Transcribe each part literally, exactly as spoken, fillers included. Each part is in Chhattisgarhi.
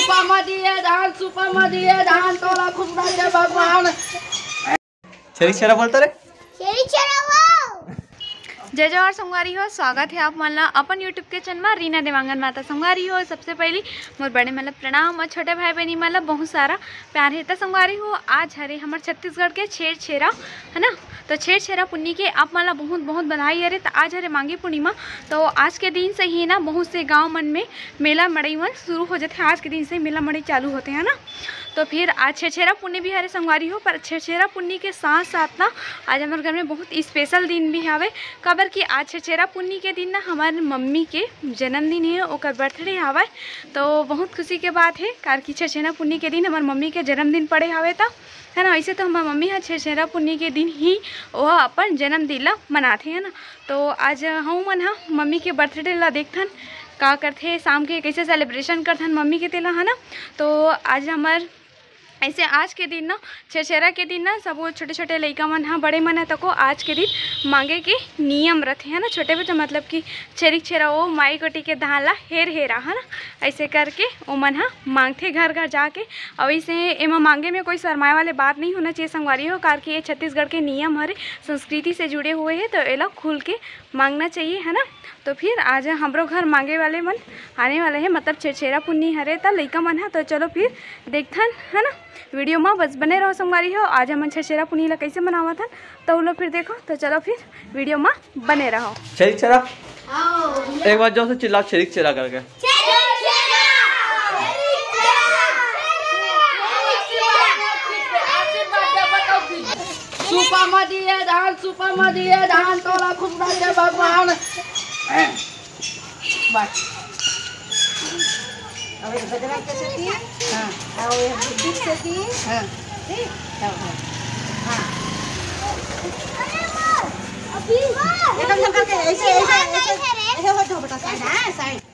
सुपा म दिए धान, सुपा म दिए धान, तोला खुसरा के भगवान। छेरी छेरा बोलता रे। छेरी छेरा हो। जय जोहार संगवारी हो, स्वागत है आप मन ला अपन YouTube के चैनल मा रीना देवांगन माता। संगवारी हो, सबसे पहली मोर बड़े मन ला प्रणाम और छोटे भाई बहनी मन ला बहुत सारा प्यार है। त संगवारी हो, आज हरे हमर छत्तीसगढ़ के छेर छेरा, है ना? तो छेर छेरा पुन्नी के आप मन ला बहुत बहुत बधाई। अरे, त आज हरे मांगी पूर्णिमा, तो आज के दिन से ही ना बहुत से गांव मन में मेला मड़ई मन शुरू हो जाथे। आज के दिन से मेला मड़ई चालू होथे, है ना? तो फिर आज छेरछेरा पुन्नी भी हरे संगवारी हो, पर छेरछेरा पुन्नी के साथ साथ ना आज हमर घर में बहुत स्पेशल दिन भी हवे, काबर कि आज छेरछेरा पुन्नी के दिन ना हमार मम्मी के जन्मदिन है, ओकर बर्थडे हवय। तो बहुत खुशी के बात है, काबर कि छेरछेरा पुन्नी के दिन हमार मम्मी के जन्मदिन पड़े हवे, त है ना, ऐसे तो हमार मम्मी ह छेरछेरा पुन्नी के दिन ही ओह अपन जन्मदिन ला मनाथे, है ना। तो आज हम मन ह मम्मी के बर्थडे ला देखथन, का करथे, शाम के कैसे सेलिब्रेशन करथन मम्मी के, तेला, है ना। तो आज हमर ऐसे आज के दिन ना, छेरछेरा के दिन ना, सबो छोटे छोटे लइका मन ह, बड़े मन ह तको आज के दिन मांगे के नियम रथे, है ना। छोटे बच्चा मतलब कि छेरी छेरा ओ माई कोटी के धान ला हेर हेरा, है ना, ऐसे करके ओमन ह मांगथे घर घर जाके। और इसे एमा मांगे में कोई शरमाए वाले बात नहीं होना चाहिए संगवारी हो, काबर कि ये छत्तीसगढ़ के नियम हरे, संस्कृति से जुड़े हुए है, तो एला खुल के मांगना चाहिए, है ना। तो फिर आज हमरो घर मांगे वाले मन आने वाले हैं, मतलब छेरछेरा पुन्नी हरे, त लइका मन ह। तो चलो फिर देखथन, है ना, वीडियो मा बस बने रहो संगवारी हो। आज हमन छेरछेरा पुन्नी ला कैसे मनावत हन, तो लो फिर देखो। तो चलो फिर वीडियो मा बने रहो। छेरी छेरा, एक बार जोर से चिल्लाओ, छेरी छेरा करके। सुपा म दिए धान, सुपा म दिए धान, तोला खुसरा के भगवान। बस। अब ये बजरंग के सेती, हाँ। और ये बुद्धि के सेती, हाँ। ठीक? हाँ, हाँ। हाँ। एकदम करके ऐसे, ऐसे, ऐसे, ऐसे हो जाओ बेटा, side, हाँ, side।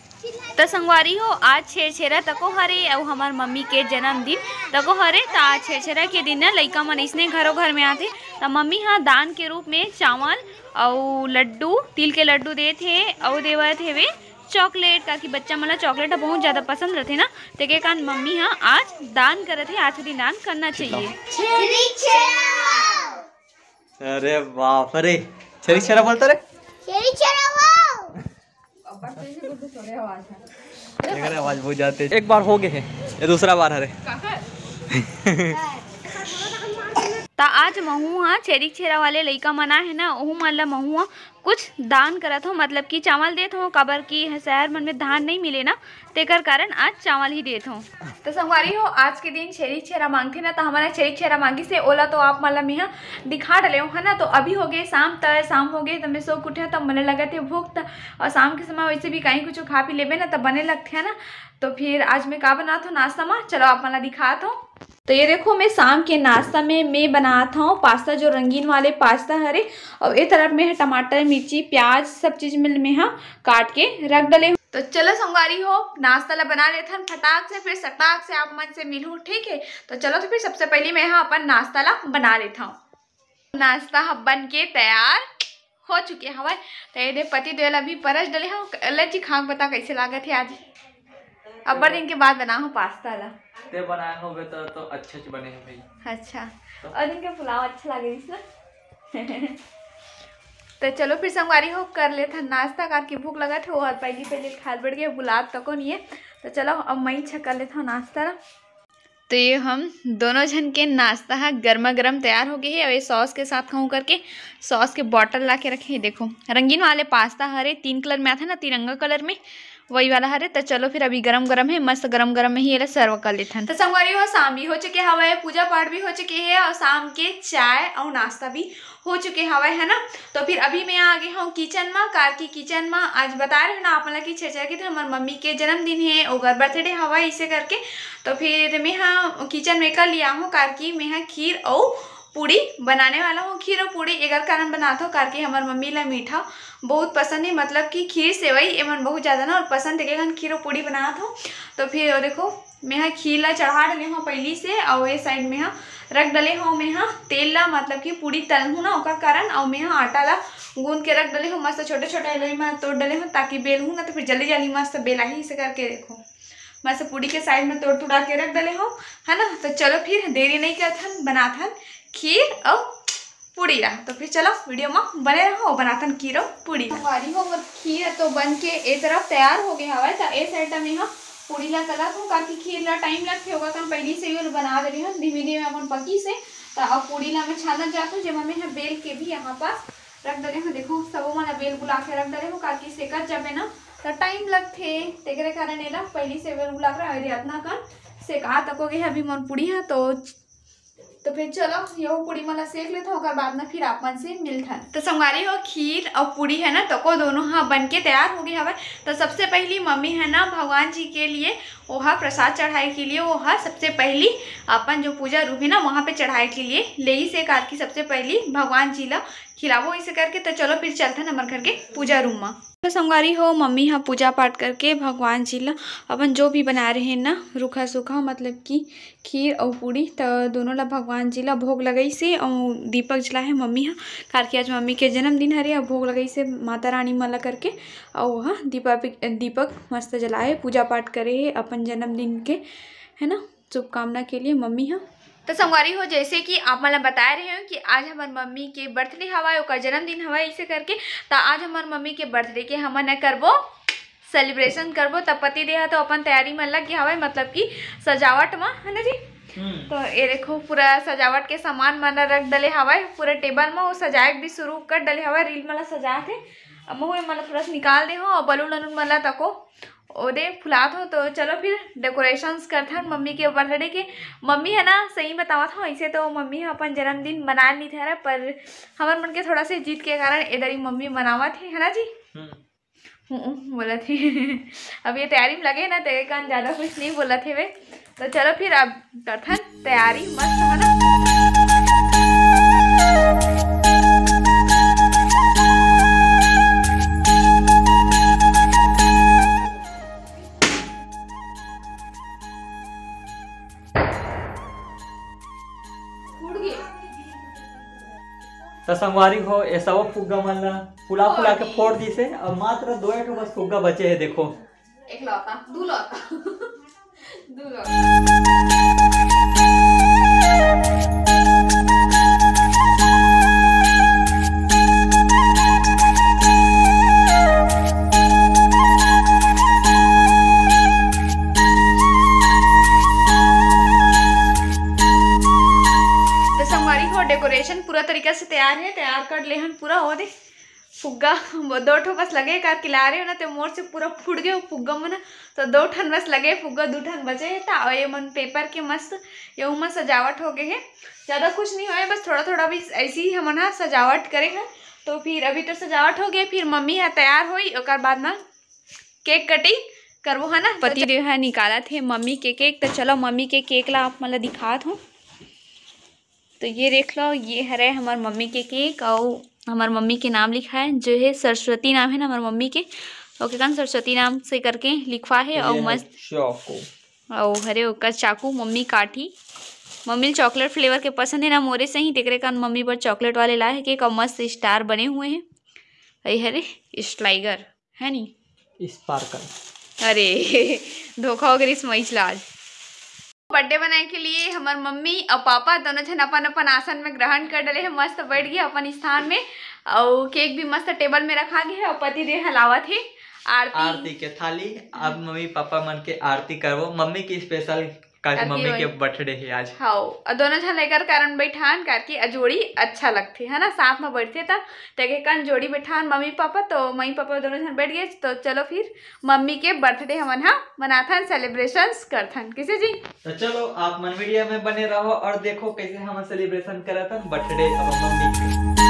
त संगवारी हो, आज छेरछेरा तको हरे अउ हमर मम्मी के जन्मदिन तको हरे। त आज छेरछेरा के दिन न लइका मन अइसने घरो घर में आथे, त मम्मी ह दान के रूप में चावल अउ लड्डू, तिल के लड्डू देत हे अउ देवत हेवे चॉकलेट, काकि बच्चा मन ला चॉकलेट ह बहुत ज्यादा पसंद रथे ना, तेके कारण मम्मी ह आज दान करत हे। आज के दिन दान करना चाहिए। अरे बाप रे, छेरी छेरा बोलता रे। छेरी छेरा हो। अरे आवाज बहुत जाते। एक बार हो गए है, ये दूसरा बार हरे। त आज महू ह छेरी छेरा वाले लइका मन आए हे ना, ओहू मन ला महू ह कुछ दान करत हो, मतलब कि चावल देत हो, काबर कि शहर मन में धान नहीं मिले ना, तेकर कारण आज चावल ही देत हो। तो संगवारी हो, आज के दिन छेरी छेरा मांगथे ना, तो हमन ह छेरी छेरा मांगिस हे, ओला तो आप मन ला मेहा दिखा डले हो, है ना। तो अभी हो गए शाम, त शाम हो गए, त मैं सो के उठे, त मोला लगत हे भूख, त और शाम के समय वैसे भी कहीं कुछ खा पी लेबे ना, त बने लगथे, है ना। तो फिर आज मैं का बनात हो नाश्ता में, चलो आप मन ला दिखात हो। तो ये देखो, मैं शाम के नाश्ता में मैं बनात हूँ पास्ता, जो रंगीन वाले पास्ता हरे, और ये तरफ में है टमाटर, मिर्ची, प्याज, सब चीज में मैं हा काट के रख डले हूँ। तो चलो संगवारी हो, नाश्ता ला बना लेथन फटाक से, फिर सटाक से आप मन से मिलूँ, ठीक है। तो चलो, तो फिर सबसे पहले मैं हा अपन नाश्ता ला बना लेता हूँ। नाश्ता ह बन के तैयार हो चुके हवय। तो ये दे पति देव ला भी परस डले हूँ। ले जी, खा के बता कैसे लागत है आज। अब्बड़ दिन के बाद बना हूँ पास्ता ला। ते बनाए होबे तो, तो अच्छे से बने है भाई। अच्छा। तो? और दिन के पुलाव अच्छा लागे इस ना। तो चलो फिर संगवारी हो, कर लेथन नाश्ता, काबर कि भूख लगत हे, वो हर पहली पहली खाल बैठ गए, बुलात तको नहीं है। तो चलो अब मैं इच्छा कर लेथन नाश्ता ना। तो ये हम दोनों झन के नाश्ता ह गर्मा गर्म तैयार हो गए है। और ये सॉस के साथ खाऊं करके सॉस के बॉटल ला के रखे हैं। देखो, रंगीन वाले पास्ता हरे, तीन कलर में आथे ना, तिरंगा कलर में, वही वाला हरे। तो चलो फिर अभी गरम गरम है, मस्त गरम गरम में ही एला सर्व कर लेथन। तो संगवारी हो, शाम भी हो चुके हवे, पूजा पाठ भी हो चुके है और शाम के चाय और नाश्ता भी हो चुके हवे, है ना। तो फिर अभी मैं आ गए हूँ किचन में, काबर कि किचन में आज बता रहे हो ना आप मन ला कि छेरछेरा के दिन हमर मम्मी के जन्मदिन है, ओकर बर्थडे हवे, इसे करके। तो फिर मैं हा किचन में कर लिया हूँ, काबर कि मैं हा खीर और पूड़ी बनाने वाला हूँ। खीर और पूड़ी एकर कारण बनात हूँ, काबर कि हमर मम्मी ला मीठा बहुत पसंद है, मतलब कि खीर सेवई एमन बहुत ज़्यादा ना और पसंद है, एकर कारण खीर और पूड़ी बनात हूँ। तो फिर देखो, मैं हा खीर ला चढ़ा डले हूँ पहली से, और ये साइड में हा रख डले हूँ मैं हा तेल ला, मतलब कि पूड़ी तलहूँ ना ओकर कारण, और मैं हा आटा ला गूंद के रख डले हूँ, मस्त छोटे छोटे लोई में तोड़ डले हूँ, ताकि बेलहूँ ना तो फिर जल्दी जल्दी मस्त बेलाही। इसे करके देखो, मैं से पूड़ी के साइड में तोड़ तुड़ा के रख डले हो, है ना। तो चलो फिर देरी नहीं करथन, बनाथन खीर और पूड़ी ला। तो फिर चलो वीडियो में बने रहो, बनाथन खीर और पूड़ी। संगवारी हो, मोर खीर तो बन के ए तरफ तैयार हो गए हवय। तो ए साइड में हम पूड़ी ला तलत हूँ, काकि खीर ला टाइम लगथे, ओकर कन पहली से ही ओला बना दे रही हूँ धीमे धीमे अपन पकी से। तो अब पूड़ी ला मैं छानत जात हूँ, जेमा मैं ह बेल के भी यहाँ पास रख डले हूँ। देखो, सबो मन ला बेल बुला के रख डले हूँ, काकि सेकत जाबे ना तो टाइम लगथे, तेकरे कारण एला पहली से बेल बुला के रख। अरे, अतना कन सेका तको गे हे अभी मोर पूड़ी ह। तो तो फिर चलो, यहू पूड़ी मन ला सेक लेथन, ओकर बाद में फिर आप मन से मिलथन। तो संगवारी हो, खीर और पूड़ी है ना, तको दोनों हा बन के तैयार हो गए हवय। तो सबसे पहली मम्मी है ना, भगवान जी के लिए ओहा प्रसाद चढ़ाए के लिए, ओहा सबसे पहली अपन जो पूजा रूम है ना, वहाँ पे चढ़ाए के लिए लेइस हे, काकि सबसे पहली भगवान जी ला खिलाबो इसे करके। तो चलो फिर चलथन हमर घर के पूजा रूम में। तो संगवारी हो, मम्मी हा पूजा पाठ करके भगवान जी ला अपन जो भी बना रहे ना, रूखा सूखा, मतलब कि खीर अउ पूड़ी, त दोनों ला भगवान जी ला भोग लगाइस हे अउ दीपक जलाए हे मम्मी हा, काकि आज मम्मी के जन्मदिन हरे अउ भोग लगाइस हे माता रानी मन ला करके। अउ ओहा दीपा, दीपक मस्त जलाए हे, पूजा पाठ करे हे अपन जन्मदिन के, है ना, शुभकामना के लिए मम्मी हा। तो संगवारी हो, जैसे कि आप मन ला बताए रहे हो कि आज हमर मम्मी के बर्थडे हवय, ओकर जन्मदिन हवय, इसे करके, त आज हमर मम्मी के बर्थडे के हमन ह करबो सेलिब्रेशन करबो। त पति देह तो अपन तैयारी में लग गया हवय, मतलब कि सजावट में, है ना जी। हम्म। तो ये देखो, पूरा सजावट के सामान मन ला रख डले हवय, पूरा टेबल में वो सजाए के भी शुरू कर डले हवय, रील मन ला सजात हे। अब महू मन ला थोड़ा सा निकाल दे हो और बलून वलून मन ला तको ओदे फुलात हो। तो चलो फिर डेकोरेशंस करथन मम्मी के बर्थडे के। मम्मी है ना, सही बतावत हो, ऐसे तो मम्मी ह अपन जन्मदिन मनाए नहीं थे, पर हमर मन के थोड़ा से जिद के कारण एदरी मम्मी मनावत हे, है ना जी। हम्म। हूँ, बोलत हे। अब ये तैयारी में लगे ना, तेरे कान ज्यादा कुछ नहीं बोलत हे वे। तो चलो फिर अब करथन तैयारी मस्त, है ना। त संगवारी हो, ये सब फुग्गा मन ला फुला फुला के फोड़ दिस हे। अब मात्र दो ठो बस फुग्गा बचे हे। देखो, एक लौता, दू लौता। दू लौता। तो संगवारी हो, डेकोरेशन पूरा तरीका से तैयार है, तैयार कर ले हन पूरा। हो दे फुग्गा, वो दो ठो बस लगे, का किला रहे हो ना, तो मोर से पूरा फूट गए वो फुग्गा मन। तो दो ठन बस लगे फुग्गा, दू ठन बचे है। ता ये मन पेपर के मस्त, ये मन सजावट हो गए है। ज़्यादा कुछ नहीं होए, बस थोड़ा थोड़ा भी ऐसे ही हमन ह सजावट करे हैं। तो फिर अभी तो सजावट हो गए, फिर मम्मी है तैयार होई, ओकर बाद में केक कटिंग करबो, है ना। पति देव ह निकालत हे मम्मी के केक। तो चलो, मम्मी के केक ला आप मन ला दिखात हूँ। तो ये देख लो, ये हरे हमार मम्मी के केक, अउ हमार मम्मी के नाम लिखा है, जो है सरस्वती नाम है ना हमार मम्मी के, ओके कन सरस्वती नाम से करके लिखवा है। अउ ये है मस्त चाकू। अउ हरे ओकर चाकू मम्मी काटी। मम्मी ल चॉकलेट फ्लेवर के पसंद है ना, मोरे से ही, तेकरे कन मम्मी बर चॉकलेट वाले लाए है केक, अउ मस्त स्टार बने हुए हैं। अई हरे स्लाइगर है नी, स्पार्कल। अरे धोखा हो गई इस मईच ला आज। बर्थडे बनाए के लिए हमार मम्मी और पापा दोनों जन अपन अपन आसन में ग्रहण कर डले है, मस्त बैठ गए अपन स्थान में। और केक भी मस्त टेबल में रखा गया है और पति देव हलावत है आरती। आरती के थाली। अब मम्मी पापा मन के आरती करबो, मम्मी की स्पेशल, काकि अभी मम्मी के वही। बर्थडे है आज। हाँ, और दोनों झन एकर कारण बैठान, काकि अ जोड़ी अच्छा लगथे, है ना, साथ में बैठथे त। तेके कन जोड़ी बैठान मम्मी पापा, तो मम्मी पापा दोनों झन बैठ गए। तो चलो फिर मम्मी के बर्थडे हमन हा मनाथन, सेलिब्रेशंस करथन, कैसे जी? तो चलो आप मन वीडियो में बने रहो और देखो कैसे हम सेलिब्रेशन करथन बर्थडे अब मम्मी के।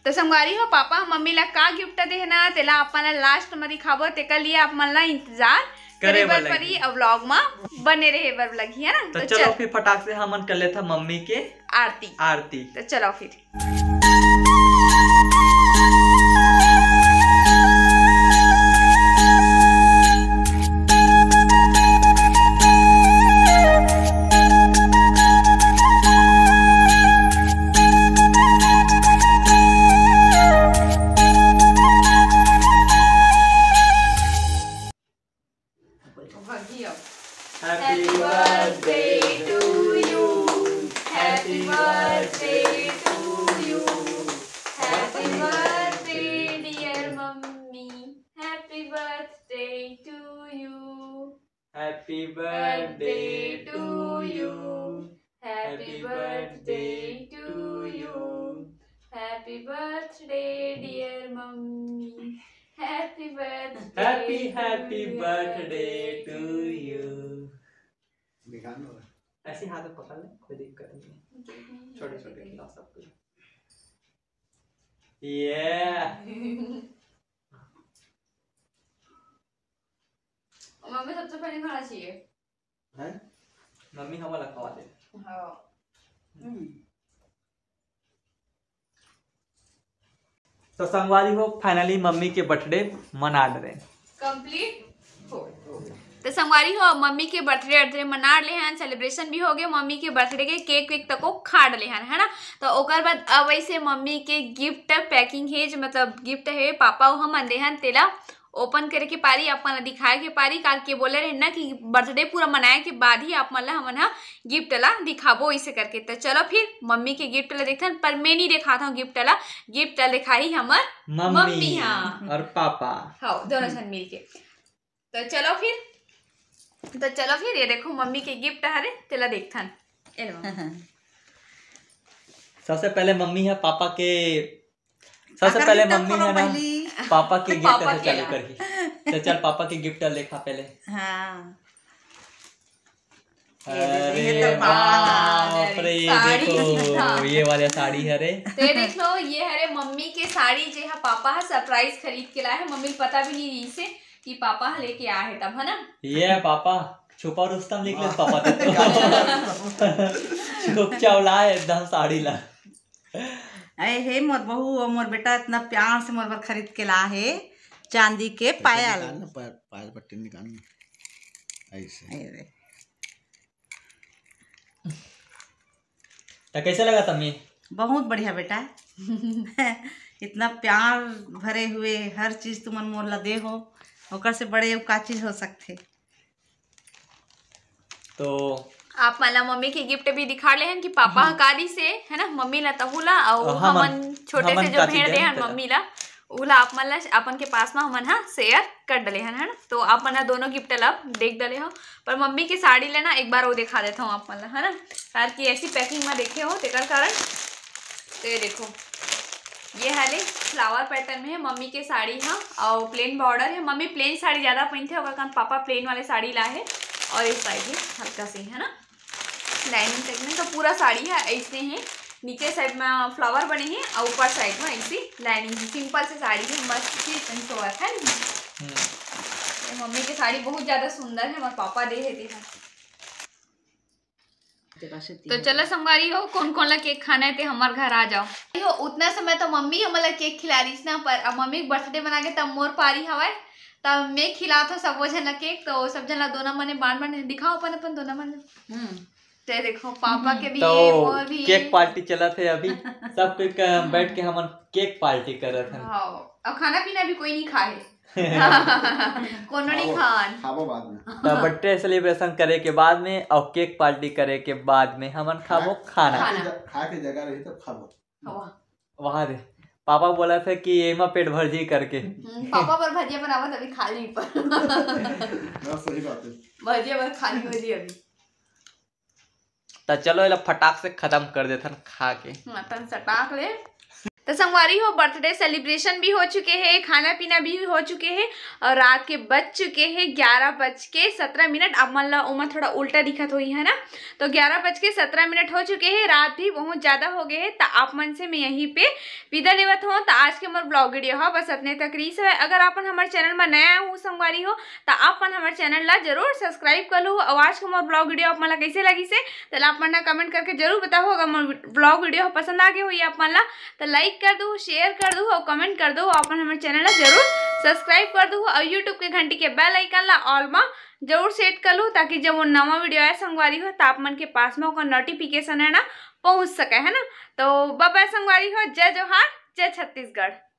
तो संगवारी हो, पापा ह मम्मी ला का गिफ्ट देहे ना, तेला आप मन ला लास्ट में दिखाबो, तेकर लिए आप मन ला इंतजार करे करे बर बर परी लगही। और व्लॉग में बने रहे बर लगही, है ना? तो तो चलो चल। फिर फटाक से हमन कर लेथा मम्मी के आरती। आरती। तो चलो फिर। Happy birthday to you. Happy birthday to you. Happy birthday, dear mummy. Happy birthday. Happy, happy birthday to you. ऐसे हाथ में पकड़ ले, कोई दिक्कत नहीं है. छोटे छोटे खिलाओ सबको. ये मम्मी सबसे पहले खाना चाहिए. हैं? मम्मी हमला खवा दे. हाँ. हम्म. तो संगवारी हो, finally मम्मी के birthday मना डरे. Complete हो. तो संगवारी हो, मम्मी के birthday अर्थडे मना ले हन, celebration भी हो गए, मम्मी के birthday के cake वेक तको खा डले हन, है ना. तो ओकर बाद अब ऐसे मम्मी के gift packing है, जो मतलब gift है पापा वो हमन दे हन, तेला open करे के पारी, अपन ला दिखाए के पारी, काल के बोले रहे ना कि birthday पूरा मनाए के बाद ही आप मन ला हमन ह gift ला दिखाबो, इसे करके. तो चलो फिर मम्मी के gift ला देखथन, पर मैं नहीं दिखाता हूँ gift ला, gift ला दिखाही हमर मम्मी हाँ. और पापा. हाँ, दोनों जन मिलके. तो चलो फिर, तो चलो फिर ये देखो मम्मी के gift हरे, तेला देखथन. ए लो मम्मी. सबसे पहले मम्मी है पापा के, सबसे पहले मम्मी है ना, पापा के gift से चालू करही. तो चल पापा के gift देखा पहले. हाँ. अरे बाप रे, ये देखो, ये वाले साड़ी हरे. तो ये देख लो, ये हरे मम्मी के साड़ी, जे हा पापा हा surprise खरीद के लाए है. मम्मी ल पता भी नहीं रही से कि पापा हा लेके आए है तब, है ना. ये है पापा, छुपा रुस्तम लिख ले पापा तो. छुप चावला है एकदम साड़ी ला. अरे हे मोर बहू और मोर बेटा इतना प्यार से मोर बर खरीद के ला है चांदी के पायल. निकाल ना, पायल, पायल पट्टी निकाल ना. ऐसे. अरे. तो कैसे लगा तम्मी? बहुत बढ़िया बेटा. इतना प्यार भरे हुए हर चीज तुमन मोर ला दे हो, ओकर से बड़े का चीज हो सकथे. तो आप मन ला मम्मी के gift भी दिखा ले हन कि पापा ह का दिस हे, है ना, मम्मी ला तहू ला, अउ हमन, हमन छोटे से जो भेड़ दे हन मम्मी ला, उला आप मन ला अपन के पास में हमन ह share कर डले हन, है ना. तो आप मन ह दोनों gift ला देख डले हो, पर मम्मी के साड़ी लेना एक बार वो दिखा देता हूँ आप मन ला, है ना, ताकि ऐसी packing में देखे हो तेकर कारण. तो ये देखो, ये हले flower pattern में है, मम्मी के साड़ी हा, और plain border है. मम्मी plain साड़ी ज्यादा पहनते हो, कारण पापा plain वाले साड़ी ला है. और इस side में हल्का से है ना lining type में, तो पूरा साड़ी है ऐसे है, नीचे side में flower बने हैं और ऊपर side में ऐसी lining है. Simple से साड़ी है, मस्त सी सोबर है. हम्म. ये मम्मी के साड़ी बहुत ज्यादा सुंदर है, हमारे पापा दे है तेहा. तो चलो संगवारी हो, कौन कौन ला cake खाना है ते हमार घर आ जाओ. हो, उतना समय तो मम्मी हमन ला cake खिला रहीस ना, पर अब मम्मी के birthday मना के तब मोर पारी हवय, तब मैं खिलात हो सबो झन ला cake. तो सब झन ला दोना मने बांट बांट दिखाओ अपन अपन दोना मन. हम्म. ते देखो पापा के भी, तो मोर भी. Cake party चलत है अभी. सब कोई क-, बैठ के हमन cake party करत हन. हाँ, और खाना पीना भी कोई नहीं खाए. कोनो नहीं खान. खाबो बाद में. तो birthday celebration करे के बाद में और cake party करे के बाद में हमन खाबो खाना. खा के ज-, खा के जगह रही तब खाबो. वाह. वाह रे, पापा बोला था कि एमा पेट भर जी करके. हम्म, पापा बर भजिया बनावत अभी खाली पर. हाँ, सही बात है. भजिया बर खाली हो जी अभी. तो चलो, एला फटाक से खत्म कर देथन खा के. हाँ, तन सटाक ले. तो संगवारी हो, birthday celebration भी हो चुके हैं, खाना पीना भी हो चुके हैं और रात के बज चुके हैं ग्यारह बज के सत्रह मिनट. आप मन ला ओमा थोड़ा उल्टा दिखत होही, है ना. तो ग्यारह बज के सत्रह मिनट हो चुके हैं, रात भी बहुत ज्यादा हो गए हैं. तो आप मन से मैं यहीं पे विदा लेवत हूँ. तो आज के मोर vlog video हा बस अतने तक रहीस हवय. अगर आप मन हमारे channel में नया हो संगवारी हो, तो आप मन हमारे channel ला जरूर subscribe कर लो. और आज के मोर vlog video आप मन ला कैसे लगिस हे, तो आप मन comment करके जरूर बताओ. अगर मोर vlog video पसंद आ गए होही आप मन ला, तो like कर दो, share कर दो और comment कर दो. अपन हमारे channel ला जरूर subscribe कर दो और YouTube के घंटी के bell icon ला all में जरूर set कर लो, ताकि जब वो नवा video आए संगवारी हो, तो आप मन के पास में ओकर notification है ना पहुँच सके, है ना. तो bye bye संगवारी हो, जय जोहार, जय छत्तीसगढ़.